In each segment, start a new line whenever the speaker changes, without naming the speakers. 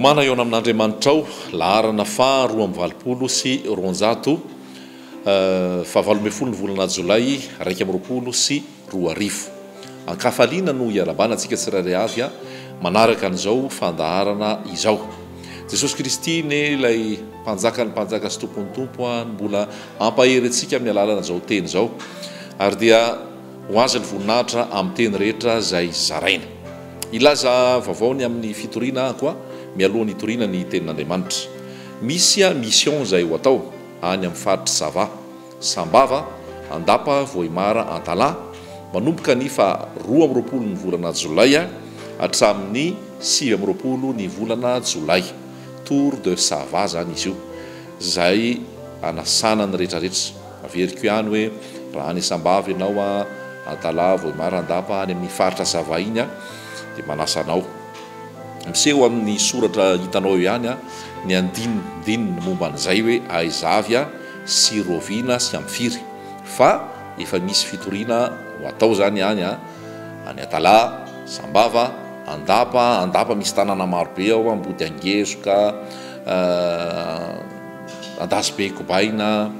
Miomàna hihaona amin'Andriamanitrao, laharana faha 282, faha 18 ny volana jolay 2021. An-kafaliana no iarabana antsika tsirairay avy manaraka an'izao fandaharana izao. Jesosy Kristy anie ilay Mpanjakan'ny mpanjaka sy Tompon'ny tompo no mbola hampahery antsika amin'ny alalan'izao teny izao ary dia ho Azy ny voninahitra amin'ny teny rehetra izay zaraina. Hilaza vaovao ny amin'ny fitoriana aho koa mialoha ny hitoriana ny tenin'Andriamanitra. Misy mission izay ho atao any amin'ny faritr'i Sava, Sambava, Andapa, Vohemar, Antalaha, manomboka ny faha 22 ny volana jolay hatramin'ny 29 ny volana jolay. Tour de Sava zany izy io, izay anasana ny rehetrarehetra. Averiko ihany hoe raha any Sambava ianao, Antalaha, Vohemar, Andapa, any amin'ny faritra Sava iny dia manasa anao. Miseho amin'ny soratra hitanao eo ihany ny andinindininy momba an'izay hoe aiza avy sy raoviana sy amin'ny firy. Fa efa misy fitoriana ho atao izany any any Antalaha, Sambava, Andapa, Andapa misy tanàna maro be ao, Ambodiangezoka, Andasibe Kobaina,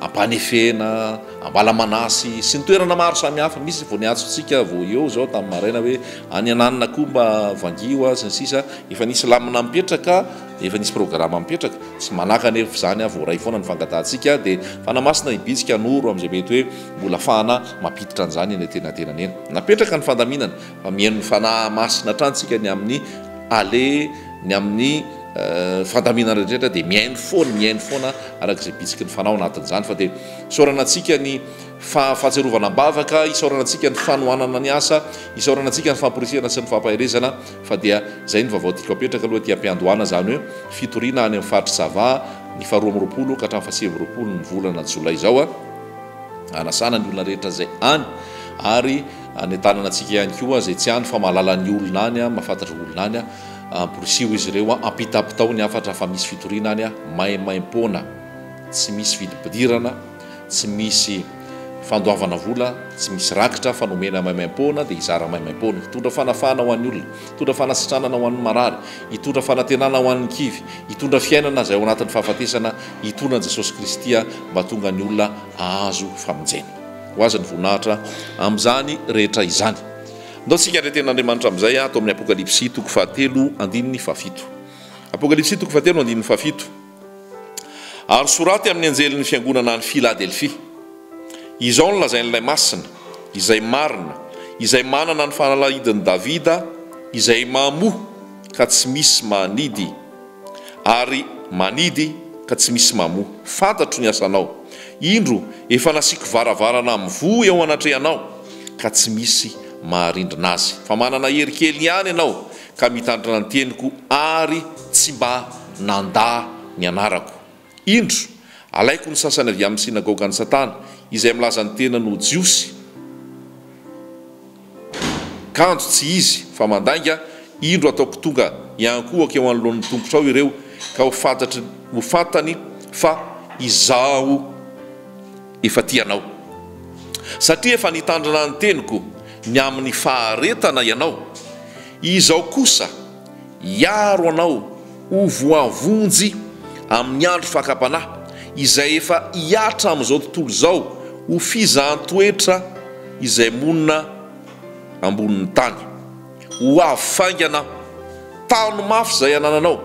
Ampanefena, Ambalamanasy sy ny toerana maro samihafa. Misy vao niantso antsika vao eo izao tamin'ny maraina hoe any Ananina koa mba vangio sy ny sisa. Efa nisy lamina mipetraka, efa nisy programa mipetraka. Tsy manaka anefa izany, voaray foana ny fangatahantsika dia Fanahy Masina hibitsika hanoro amin'izay mety hoe mbola afahana mampiditra an'izany eny antenatenany eny. Napetraka ny fandaminana fa mihaino ny Fanahy Masina hatrany isika ny amin'ny aller, ny amin'ny fandaminana rehetra dia mihaino foana, mihaino foana araka izay bitsiky ny Fanahy ao anatin'izany fa dia isaorana antsika ny fahatsiarovana am-bavaka, isaorana antsika ny fanohanana ny asa, isaorana antsika ny famporisihana sy ny fampaherezana fa dia izay ny vaovao tiako apetraka aloha aty am-piandohana izany hoe fitoriana any amin'ny faritr'i Sava ny faha 22 ka hatramin'ny faha 29 ny volana jolay izao a. Anasana ny olona rehetra izay any ary anentanana antsika ihany koa izay tsy any fa mahalala ny olona any, mahafantatra olona any, amporisiho izy ireo, ampitapitao ny hafatra fa misy fitoriana any, maimaimpoana, tsy misy vidim-pidirana, tsy misy fandoavana vola, tsy misy rakitra fa nomena maimaimpoana dia hizara maimaimpoana, hitondra fanafahana ho an'ny olona, hitondra fanasitranana ho an'ny marary, hitondra fanantenana ho an'ny kivy, hitondra fiainana izay ao anatin'ny fahafatesana, Hitondra an'i Jesosy Kristy mba tonga ny olona hahazo famonjena. Ho Azy ny voninahitra amin'izany rehetra izany. Ndao tsika handre tenin'Andriamanitra amin'izay ato amin'ny Apokalypsy toko fahatelo andininy fahafito. Apokalypsy toko fahatelo andininy fahafito. Ary soraty amin'ny anjelin'ny fiangonana any Filadelfia. Izao no lazain'ilay Masina, izay marina, izay manana ny fanalahidin'i Davida, izay mamoha ka tsy misy manidy. Ary manidy ka tsy misy mamoha. Fantatro ny asanao. Indro, efa nasiako varavarana mivoha eo anatrehanao, ka tsy misy maharindrina azy. Fa manana hery kely ihany ianao, ka mitandrina ny teniko ary tsy mba nandà ny anarako. Indro, alaiko ny sasany avy amin'ny synagogan'i Satana, izay milaza ny tenany ho Jiosy, Kanjo tsy izy fa mandainga, indro ataoko tonga hiankohoka eo anoloan'ny tongotrao ireo, ka ho fantatry ho fantany fa Izaho efa tia anao. Satria efa nitandrina ny teniko ny amin'ny faharetana ianao, Izaho kosa hiaro anao ho voavonjy amin'ny andro fakam-panahy, izay efa hihatra amin'izao tontolo izao ho fizahan-toetra izay monina ambonin'ny tany. Ho avy faingana Aho. Tano mafy izay anananao,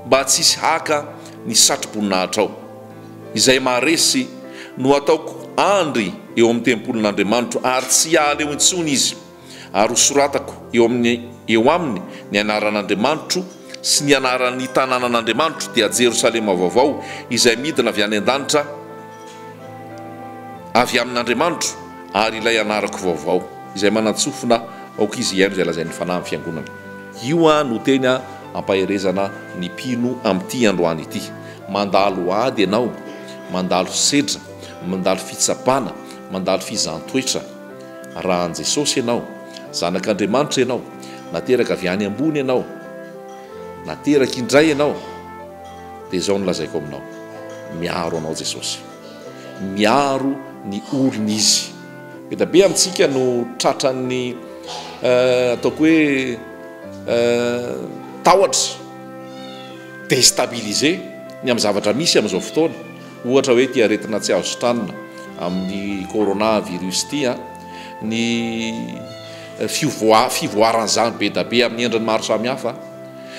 mba tsy hisy haka ny satro-boninahitrao. Izay maharesy no hataoko andry eo amin'ny tempolin'Andriamanitro, ary tsy hiala eo intsony izy. Ary hosoratako eo amin'ny eo aminy ny anaran'Andriamanitro sy ny anaran'ny tanànan'Andriamanitro, dia Jerosalema vaovao, izay midina avy any an-danitra avy amin'Andriamanitro, ary ilay anarako vaovao. Izay manan-tsofina, aoka izy hihaino izay lazain'ny Fanahy amin'ny fiangonana. Io no teny ampaherezana ny mpino amin'ity androany ity. Mandalo ady ianao, mandalo sedra, mandalo fitsapana, mandalo fizahan-toetra. Raha an'i Jesosy ianao, zanak'Andriamanitra ianao, nateraka avy any ambony ianao, nateraka indray ianao, dia izao no lazaiko aminao, miaro anao Jesosy. Miaro ny olony Izy. Be dia be amintsika no tratran'ny ataoko hoe. Matahotra, déstabilisé, ny amin'ny zavatra misy amin'izao fotoana. Ohatra hoe ity aretina tsy azo sitranina amin'ny corona virus ity, ny fivoa fivoaran'izany be da be amin'ny endriny maro samihafa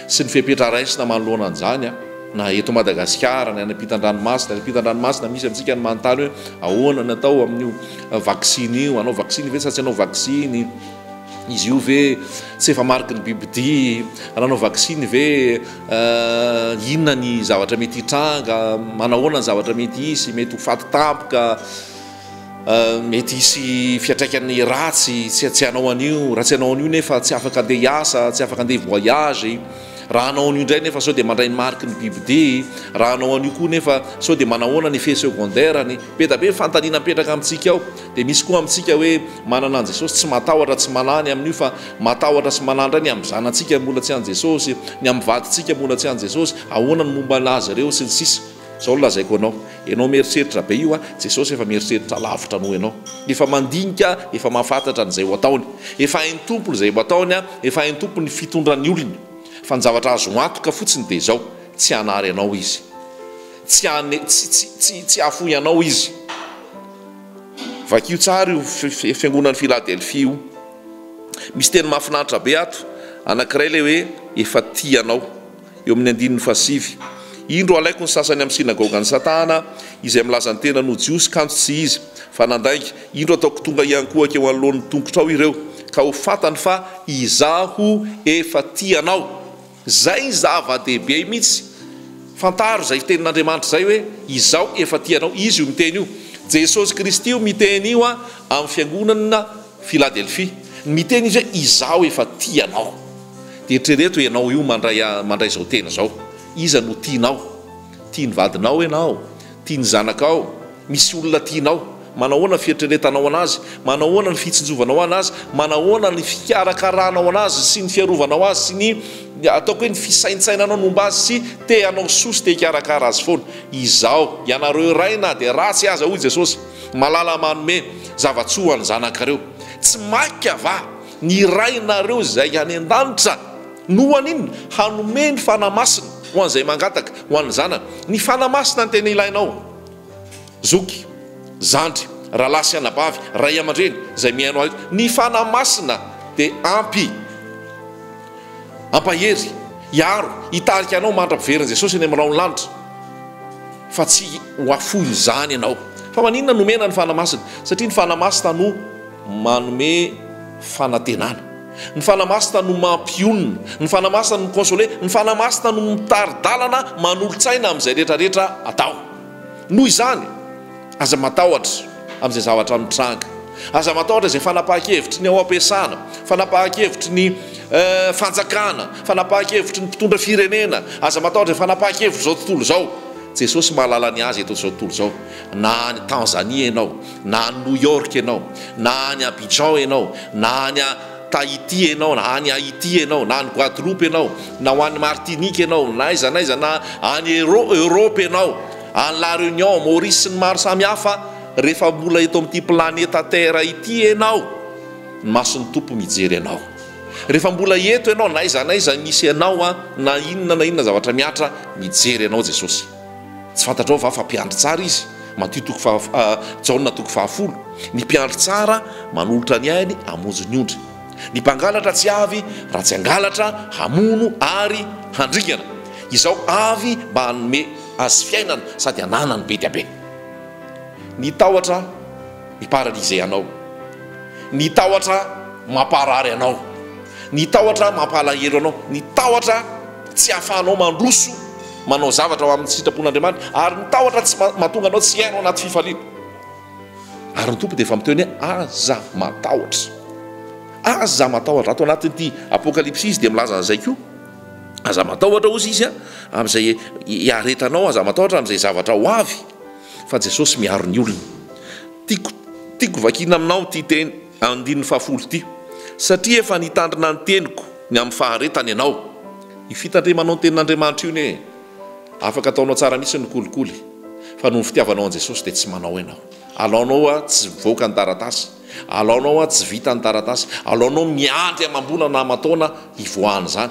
sy ny fepetra raisina manoloana an'izany na eto Madagasikara na any ampitan-dranomasina. Any ampitan-dranomasina misy amintsika ny manontany hoe ahoana ny atao amin'io vaksiny io, hanao vaksiny ve sa tsy hanao vaksiny? Izy io ve tsy efa mariky ny bibidia? Raha hanao vaksiny ve inona ny zavatra mety hitranga? Manahoana ny zavatra mety hisy? Mety ho faty tampoka, mety hisy fiantraikany ratsy tsy tsy hanao an'io, raha tsy hanao an'io nefa tsy afaka andeha hiasa, tsy afaka andeha hi-voyage, raha hanao an'io indray nefa sao dia mandray ny mariky ny bibidia, raha hanao an'io koa nefa sao dia manahoana ny effet secondaire-ny? Be dia be ny fanontaniana mipetraka amintsika ao. Dia misy koa amintsika hoe manana an'i Jesosy, tsy matahotra, tsy manahy ny amin'io fa matahotra sy manahy indray ny amin'ny zanatsika mbola tsy an'i Jesosy, ny amin'ny vadintsika mbola tsy an'i Jesosy, ahoana ny momba azy ireo sy ny sisa. Izao no lazaiko anao, ianao mieritreritra be io a, Jesosy efa mieritreritra lavitra noho ianao. Efa mandinika, efa mahafantatra an'izay ho ataony. Efa hain'ny Tompo izay ho ataony, efa hain'ny Tompo ny fitondrany olona. Fa ny zavatra azo antoka fotsiny dia izao, tsy hanary anao Izy. Tsy hane, tsy, tsy, tsy, tsy hahafoy anao Izy. Vakio tsara io fiangonan'i Filadelfia io. Misy teny mahafinaritra be ato. Anankiray ilay hoe efa tia anao. Eo amin'ny andininy fahasivy. Indro alaiko ny sasany amin'ny synagogan'i Satana, izay milaza ny tenany ho Jiosy kanjo tsy izy, fa nandainga. Indro ataoko tonga hiankohoka eo anoloan'ny tongotrao ireo, ka ho fantany fa Izaho efa tia anao. Zay zava-dehibe mihitsy. Fantaro izay tenin'Andriamanitra izay hoe Izaho efa tia anao. Izy io miteny io. Jesosy Kristy io miteny io amin'ny fiangonana Filadelfia. Miteny Izy hoe Izaho efa tia anao. Dia eritrereto ianao io mandray mandray izao teny izao. Iza no tianao? Tia ny vadinao ianao? Tia ny zanakao? Misy olona tianao. Manahoana ny fieritreretanao anazy? Manahoana ny fitsinjovanao anazy? Manahoana ny fikarakaranao anazy sy ny fiarovanao azy sy ny ataoko hoe ny fisaintsainanao ny momba azy sy te hanao soa sy te hikarakara azy foana? Izaho, ianareo ray na dia ratsy aza hoy Jesosy, malala manome zava-tsoa ho an'ny zanakareo. Tsy maika va ny Rainareo izay any an-danitra no haninona? Hanome ny Fanahy Masina ho an'izay mangataka, ho an'ny zanany. Ny Fanahy Masina no tena ilainao. Zoky, zandry, rahalahy sy anabavy, ray aman-dreny izay mihaino ahy, ny Fanahy Masina dia ampy, hampahery, hiaro, hitarika anao mandra-piverin'i Jesosy eny amin'ny rahon'ny lanitra, fa tsy ho afoin'izany ianao. Fa maninona no omena ny Fanahy Masina? Satria ny Fanahy Masina no manome fanantenana. Ny Fanahy Masina no mampionona. Ny Fanahy Masina no mi-consoler. Ny Fanahy Masina no mitari-dalana, manolo-tsaina amin'izay rehetra rehetra atao. Noho izany, aza matahotra amin'izay zavatra mitranga. Aza matahotra izay fanapahan-kevitry ny ao am-piasana, fanapahan-kevitry ny fanjakana, fanapahan-kevitry ny mpitondra firenena. Aza matahotra izay fanapahan-kevitr'izao tontolo izao. Jesosy mahalala ny azy eto izao tontolo izao. Na any Tanzania ianao, na any New York ianao, na any Abidjan ianao, na any Tahiti ianao, na any Haiti ianao, na any Guadeloupe ianao, na ho any Martinique ianao, na aiza na aiza, na any Europe ianao, any La Réunion, Maurice sy ny maro samy hafa, rehefa mbola eto amin'ity planeta Terre ity ianao, ny mason'ny Tompo mijery anao. Rehefa mbola eto ianao, na aiza na aiza misy anao, na inona na inona zavatra mihatra, mijery anao Jesosy. Tsy fantatrao va fa mpiandry tsara Izy? Matio toko faha, Jaona toko fahafolo. Ny mpiandry tsara manolotra ny ainy hamonjy ny ondry. Ny mpangalatra tsy avy raha tsy hangalatra, hamono ary handringana. Izaho avy mba hanome azy fiainana sady hananany be dia be. Ny tahotra mi-paralyser anao. Ny tahotra mamparary anao. Ny tahotra mampalahelo anao. Ny tahotra tsy ahafahanao mandroso manao zavatra ho amin'ny sitrapon'Andriamanitra. Ary ny tahotra tsy mahatonga anao tsy hiaina ao anaty fifaliana. Ary ny Tompo dia efa miteny hoe aza matahotra. Aza matahotra. Ato anatin'ity Apokalypsy izy dia milaza an'izay koa. Aza matahotra hozy izy amin'izay hiaretanao, aza matahotra amin'izay zavatra ho avy. Fa Jesosy miaro ny olony. Tiako tiako vakiana aminao ity teny andininy fahafolo ity. Satria efa nitandrina ny teniko ny amin'ny faharetana ianao. Io fitandremanao ny tenin'Andriamanitra io anie afaka ataonao tsara mihitsy ny kolikoly fa noho ny fitiavanao an'i Jesosy dia tsy manao ianao. Alaonao a tsy mivoaka ny taratasy, alaonao a tsy vita ny taratasy, alaonao miandry amam-bolana aman-taona hivoahan'izany.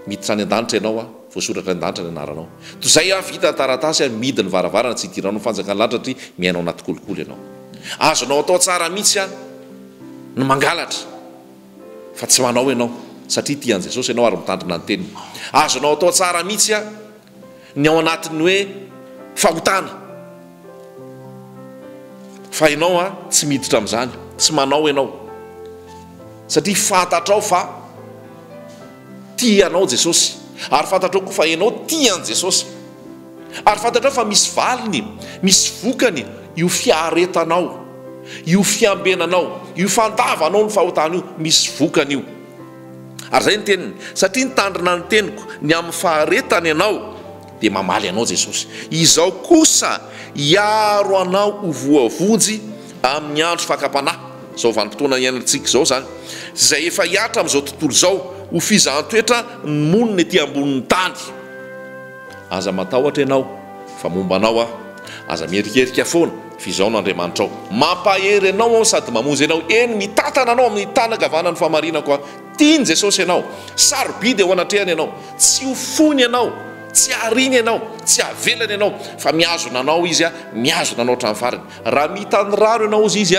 Miditra any an-danitra ianao a, voasoratra any an-danitra ny anaranao. Toy izay a, vita ny taratasy a, mihidy ny varavarana tsy hidiranao ny fanjakan'ny lanitra satria miaina ao anaty kolikoly ianao. Azonao atao tsara mihitsy a ny mangalatra fa tsy manao ianao satria tia an'i Jesosy ianao ary mitandrina ny teniny. Azonao atao tsara mihitsy a ny ao anatin'ny hoe fahotana fa ianao a tsy miditra amin'izany, tsy manao ianao satria fantatrao fa tia anao Jesosy ary fantatrao koa fa ianao tia an'i Jesosy ary fantatrao fa misy valiny, misy vokany io fiaretanao, io fiambenanao, io fandavanao ny fahotana io, misy vokany io. Ary izay ny teniny, satria nitandrina ny teniko ny amin'ny faharetana ianao, dia mamaly anao Jesosy, Izaho kosa hiaro anao ho voavonjy amin'ny andro fakam-panahy, izao vanim-potoana iainantsika izao izany, izay efa hihatra amin'izao tontolo izao, ho fizahan-toetra ny monina ety ambonin'ny tany. Aza matahotra ianao, fa momba anao Aho. Aza miherikerika foana, fa Izaho no Andriamanitrao. Mampahery anao Aho sady mamonjy anao, eny, mitantana anao amin'ny tanan-kavanan'ny fahamarinako Aho. Tian'i Jesosy ianao. Sarobidy eo anatrehany ianao. Tsy ho foiny ianao, tsy hariany ianao, tsy havelany ianao, fa mihazona anao Izy, mihazona anao hatramin'ny farany. Raha mita ny rano ianao, hozy Izy,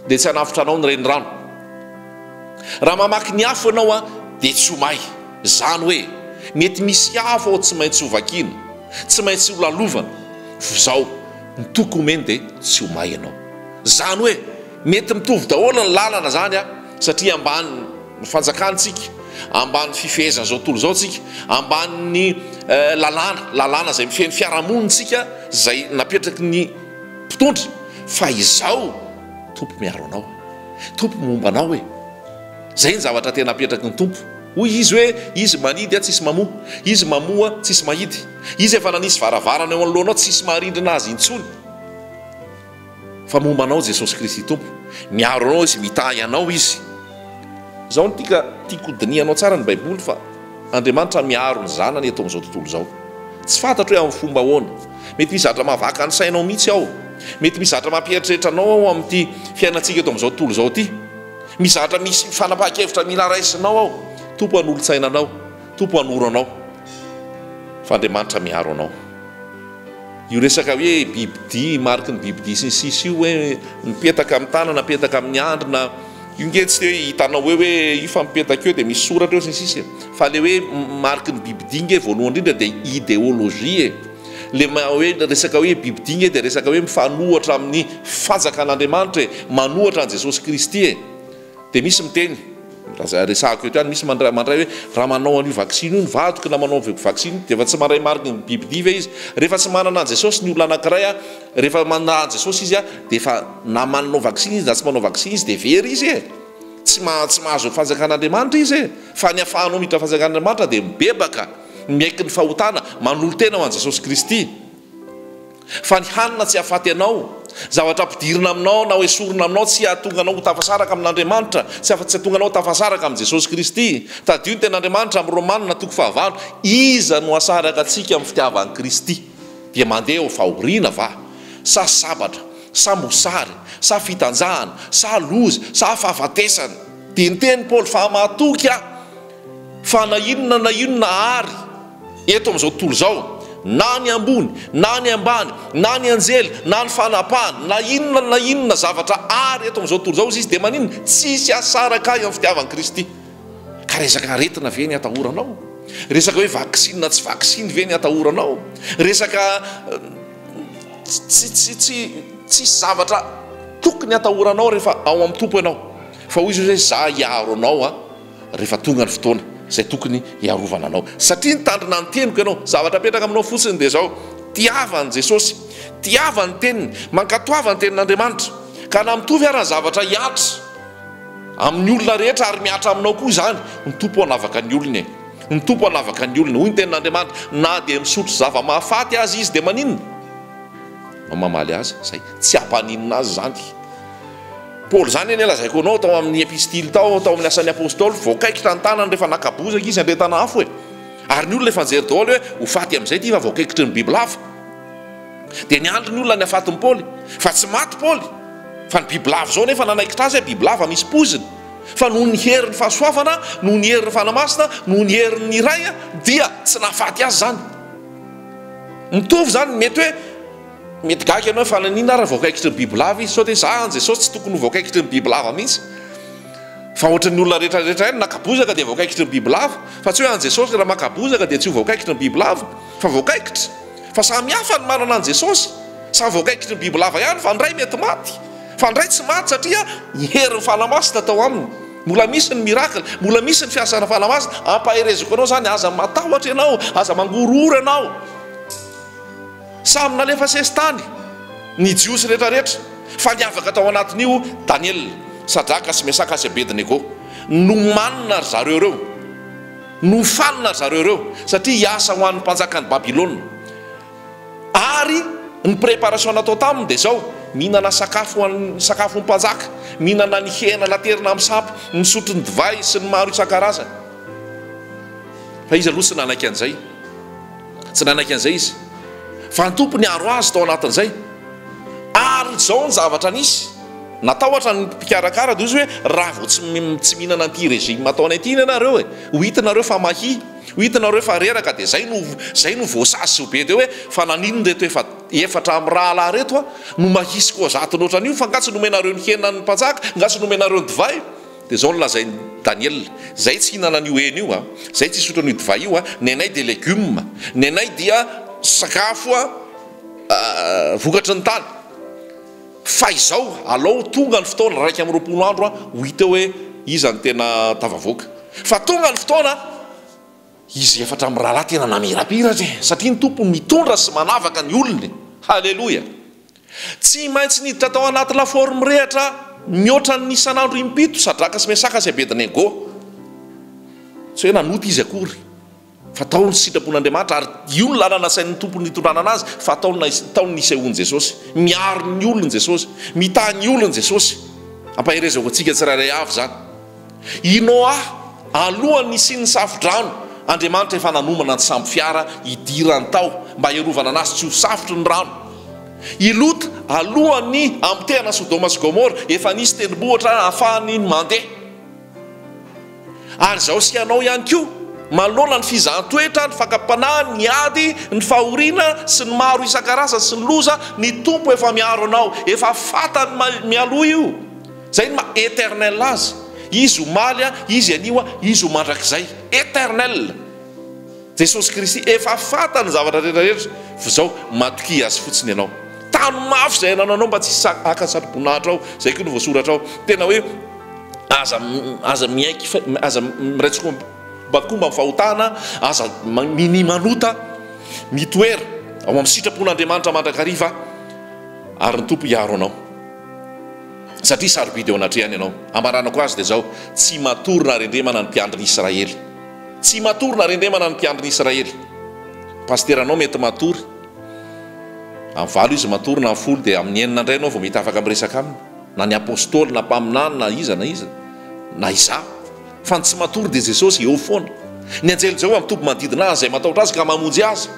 dia tsy hanafotra anao ny renirano. Raha mamaky ny afo ianao, dia tsy ho may. Izany hoe, mety misy afo ao tsy maintsy ho vakiana, tsy maintsy ho lalovana, f'izao, ny toky omeny dia tsy ho may ianao. Izany hoe, mety mitovy daholo ny lalana izany an, satria ambany fanjakana tsika, ambany fifehezan'izao tontolo izao tsika, ambanin'ny lalàna, lalàna izay mifehy ny fiarahamonina tsika, izay napetraky ny mpitondra, fa izao Tompo miaro anao, Tompo momba anao e! Izay ny zavatra tena apetraky ny Tompo. Hoy Izy hoe, Izy manidy tsisy mamoa, Izy mamoa tsisy mahidy, Izy efa nanisy varavarana eo anoloanao tsisy maharindrina azy intsony. Fa momba anao Jesosy Kristy Tompo, miaro anao Izy, mitahy anao Izy. Izao no tika tiako hodinihanao tsara ny Baiboly fa Andriamanitra miaro ny zanany eto amin'izao tontolo izao. Tsy fantatro hoe amin'ny fomba ahoana. Mety misy zavatra mahavaka ny sainao mihitsy ao. Mety misy zavatra mampieritreritra anao ao amin'ity fiainantsika eto amin'izao tontolo izao ity. Misy zavatra misy fanapahan-kevitra mila raisinao ao. Tompo hanolo-tsaina anao. Tompo hanoro anao. Fa Andriamanitra miaro anao. Io resaka hoe bibidia, mariky ny bibidia sy ny sisa io hoe mipetaka amin'ny tanana, mipetaka amin'ny andry na io nge tsy hoe hitanao hoe hoe io fa mipetaka eo dia misy soratra eo sy ny sisa e. Fa le hoe mariky ny bibidia nge voalohany indrindra dia idéologie e. Le hoe resaka hoe bibidia nge dia resaka hoe mifanohatra amin'ny fanjakan'Andriamanitra e, manohatra an'i Jesosy Kristy e. Dia misy miteny, resahako eto ihany, misy mandray hoe raha manao an'io vaksiny io ny vadiko na manao vaksiny io dia efa tsy mandray mariky ny bibidia ve izy? Rehefa tsy manana an'i Jesosy ny olona anankiray, rehefa manana an'i Jesosy izy dia efa na manao vaksiny izy na tsy manao vaksiny izy dia very izy e! Tsy tsy mahazo ny fanjakan'Andriamanitra izy e! Fa ny ahafahanao miditra fanjakan'Andriamanitra dia mibebaka, miaiky ny fahotana, manolo-tena ho an'i Jesosy Kristy. Fa ny hanina tsy hahafaty anao, zavatra ampidirina aminao na hoesorina aminao tsy hahatonga anao ho tafasaraka amin'Andriamanitra, tsy afa-tsy hahatonga anao ho tafasaraka amin'i Jesosy Kristy. Tadidio ny tenin'Andriamanitra amin'ny Romana toko fahavalo, Iza no hahasaraka antsika amin'ny fitiavan'i Kristy? Dia mandeha ho fahoriana va? Sa sabatra? Sa mosary? Sa fitanjahana? Sa loza? Sa fahafatesana? Dia niteny Paoly fa matoky aho fa na inona na inona àry eto amin'izao tontolo izao, na ny ambony, na ny ambany, na ny anjely, na ny fanapahana, na inona na inona zavatra àry eto amin'izao tontolo izao, hozy izy, dia maninona? Tsisy hahasaraka ahy amin'ny fitiavan'i Kristy. Ka resaka aretina ve ny atahoranao? Resaka hoe vaksiny na tsy vaksiny ve ny atahoranao? Resaka tsy tsy tsy tsisy zavatra tokony atahoranao rehefa ao amin'ny Tompo ianao. Fa hoy izy hoe, Za hiaro anao aho. rehefa tonga ny fotoana izay tokony hiarovana anao. Satria nitandrina ny teniko ianao. Zavatra apetraka aminao fotsiny dia izao, tiava an'i Jesosy, tiava ny teniny, mankatoava ny tenin'Andriamanitra. Ka na mitovy ara ny zavatra hihatra amin'ny olona rehetra ary mihatra aminao koa izany, ny Tompo hanavaka ny olony e. Ny Tompo hanavaka ny olony. Hoy ny tenin'Andriamanitra, na dia misotro zava-mahafaty aza izy dia maninona? Mamaly azy izay. Tsy hampaninona azy izany. Paoly izany anie lazaiko anao tao amin'ny epistily tao, tao amin'ny asan'ny apostoly, voakaikitra ny tanany rehefa naka bozaka izy handretana afo e. Ary ny olona efa nijery daholo hoe ho faty amin'izay ity fa voakaikitry ny bibilava. Dia niandry ny olona ny hafatin'i Paoly. Fa tsy maty Paoly. Fa ny bibilava izao nefa nanaikitra azy hoe bibilava misy poizina. Fa noho ny herin'ny fahasoavana, noho ny herin'ny Fanahy Masina, noho ny herin'ny Ray dia tsy nahafaty azy izany. Mitovy izany, mety hoe mety gaga ianao hoe fa naninona ary voakaikitry ny bibilava izy, sao dia za an'i Jesosy tsy tokony ho voakaikitry ny bibilava mihitsy. Fa ohatran'ny olona rehetra rehetra ihany naka bozaka dia voakaikitry ny bibilava. Fa tsy hoe an'i Jesosy raha maka bozaka dia tsy ho voakaikitry ny bibilava fa voakaikitra. Fa samy hafa ny manana an'i Jesosy. Samy voakaikitry ny bibilava ihany fa ny iray mety maty. Fa ny iray tsy maty satria ny herin'ny Fanahy Masina tao aminy. Mbola misy ny miracle, mbola misy ny fiasan'ny Fanahy Masina. Ampahereziko anao izany, aza matahotra ianao, aza mangorohoro ianao. Samy nalefa sesitany ny Jiosy rehetrarehetra, fa niavaka tao anatin'io Daniela, Sadraka sy Mesaka sy Abednego. Nomanina ry zareo ireo. Nofanina ry zareo ireo, satria hiasa ho an'ny mpanjakan'i Babylona. Ary ny préparation natao taminy dia izao, mihinana sakafo ho an'ny sakafon'ny mpanjaka, mihinana ny hena naterina amin'ny sampy, misotro ny divay sy ny maro isan-karazany. Fa izy aloha tsy nanaiky an'izay. Tsy nanaiky an'izay izy. Fa ny Tompo niaro azy tao anatin'izay. Ary izao ny zavatra nisy, natahotra ny mpikarakara dia hoy izy hoe raha vao tsy tsy mihinana an'ity régime ataonay ity ianareo e, ho hitanareo fa mahia. Ho hitanareo fa reraka dia zay no zay no voasazy sy ho bedy eo hoe fa naninona ireto efa efatra amin'ny rahalahy ireto a no mahisy koa-zatony ohatran'io fa nga tsy nomenareo ny henan'ny mpanjaka nga tsy nomenareo ny divay dia zao no lazain'i Daniel zay tsy hihinana an'io hena io a zay tsy hisotro an'io divay io a ny anay dia legioma ny anay dia sakafo a vokatry ny tany fa izao alao tonga ny fotoana 21 andro a ho hita eo hoe iza no tena tafavoaka Fa tonga ny fotoana, izy efatra mirahalahy tena namirapiratra e! Satria ny Tompo mitondra sy manavaka ny olony. Haleloia! Tsy maintsy niditra tao anaty lafaoro mirehatra mihoatra ny isan'andro impito Sadraka sy Mesaka sy Abednego. Tsy hoe nanota izy akory. Fa tao ny sitrapon'Andriamanitra ary io no lalana asain'ny Tompo nitondrana anazy fa tao ny tao ny nisehoan'i Jesosy. Miaro ny olony Jesosy. Mitahy ny olony Jesosy. Ampaherezako antsika tsirairay avy izany. I Noa, alohan'ny nisian'ny safo-drano, Andriamanitra efa nanomana ny sambo fiara hidirany tao mba hiarovana anazy tsy ho safotry ny rano. I Lota, alohan'ny hamotehana Sodoma sy Gomora, efa nisy tendrombohitra ahafahany mandeha. Ary izaho sy ianao ihany koa, manoloana ny fizahan-toetra, ny fakam-panahy, ny ady, ny fahoriana sy ny maro isan-karazany sy ny loza, ny Tompo efa miaro anao, efa fantany mialoha io. Izay no maha éternel Azy. Izy omaly, Izy anio, Izy ho mandrakizay. Éternel. Jesosy Kristy efa fantany ny zavatra rehetra rehetra fa izao matokia Azy fotsiny ianao. Tano mafy izay anananao mba tsy hisy haka satroboninahitra ao, izay koa no voasoratra ao. Tena hoe aza aza miaiky aza miray tsikombakomba amin'ny fahotana, aza minia manota, mitoera ao amin'ny sitrapon'Andriamanitra mandrakariva ary ny Tompo hiaro anao. Satria sarobidy eo anatrehany ianao. Amaranako azy dia izao, tsy matory na rendremana ny mpiandry ny Israely. Tsy matory na rendremana ny mpiandry ny Israely. Pasiteranao mety matory. Amin'ny valo izy matory na amin'ny folo dia amin'ny enina indray ianao vao mety afaka miresaka aminy. Na ny apostoly na mpaminany na iza na iza na izaho. Fa ny tsy matory dia Jesosy eo foana. Ny anjely Jehovah mitoby manodidina azy izay matahotra azy ka mamonjy azy.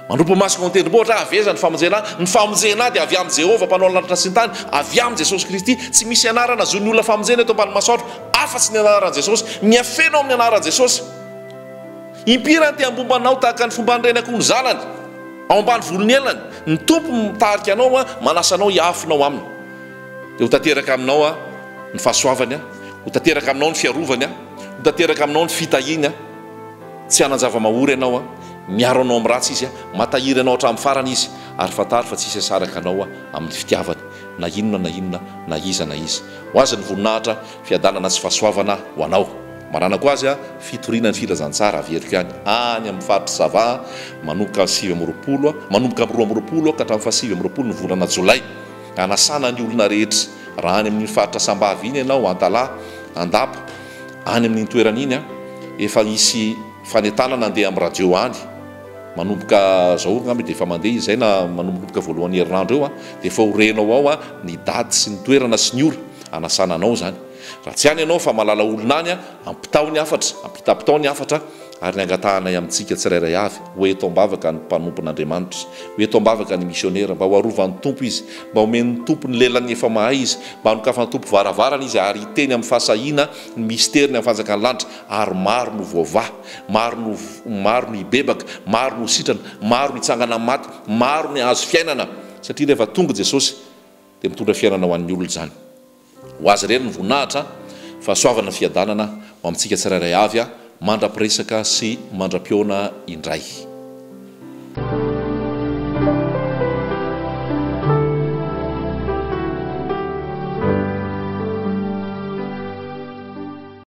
Mandrobo masoko ao an-tendrombohitra aho, avy aiza ny famonjena ahy? Ny famonjena ahy dia avy amin'i Jehovah Mpanao ny lanitra sy ny tany, avy amin'i Jesosy Kristy. Tsy misy anarana azon'ny olona famonjena eto ambany masoandro afa-tsy ny anaran'i Jesosy. Miafena ao amin'ny anaran'i Jesosy. Impiry aho te-hambomba anao tahaka ny fomban'ny reny akoho ny zanany, ao ambany volon'ny elany. Ny Tompo mitarika anao, manasa anao hiafina ao Aminy. Dia ho tanteraka aminao ny fahasoavany, ho tanteraka aminao ny fiarovany, ho tanteraka aminao ny fitahiany. Tsy hanan-java-mahory ianao, miaro anao amin'ny ratsy Izy, matahiry anao hatramin'ny farany Izy, ary fantaro fa tsy hisy hasaraka anao amin'ny fitiavany, na inona na inona, na iza na iza. Ho Azy ny voninahitra, fiadanana sy fahasoavana ho anao. Maranako Azy, fitoriana ny filazantsara averiko ihany, any amin'ny faritr'i Sava, manomboka amin'ny 29, manomboka amin'ny 22 ka hatramin'ny faha 29 ny volana jolay. Hanasana ny olona rehetra, raha any amin'iny faritra Sambava iny ianao, Antalaha, Andapa, Any amin'iny toerana iny efa hisy fanentanana handeha amin'ny radio any manomboka zao angamba dia efa mandeha izy zay na manomboka voalohan'ny herinandro eo dia efa ho renao ao ny daty sy ny toerana sy ny ora hanasana anao izany. Raha tsy any ianao fa mahalala olona any ampitao ny hafatra, ampitapitao ny hafatra. Ary ny angatahanay amintsika tsirairay avy, ho eto am-bavaka ny mpanompon'Andriamanitra, ho eto am-bavaka ny misionera, mba ho arovan'ny Tompo izy, mba homen'ny Tompo ny lelan'ny efa mahay izy, mba hanokafan'ny Tompo varavarana izy ary hiteny amin'ny fahasahiana ny misteriny amin'ny fanjakan'ny lanitra, ary maro no voavaha, maro no maro no hibebaka, maro no ho sitrana, maro no hitsangana amin'ny maty, maro ny hahazo fiainana, satria rehefa tonga Jesosy dia mitondra fiainana ho an'ny olona izany. Ho Azy irery ny voninahitra, fahasoavana, fiadanana ho amintsika tsirairay avy mandra-piresaka sy mandra-pihaona indray.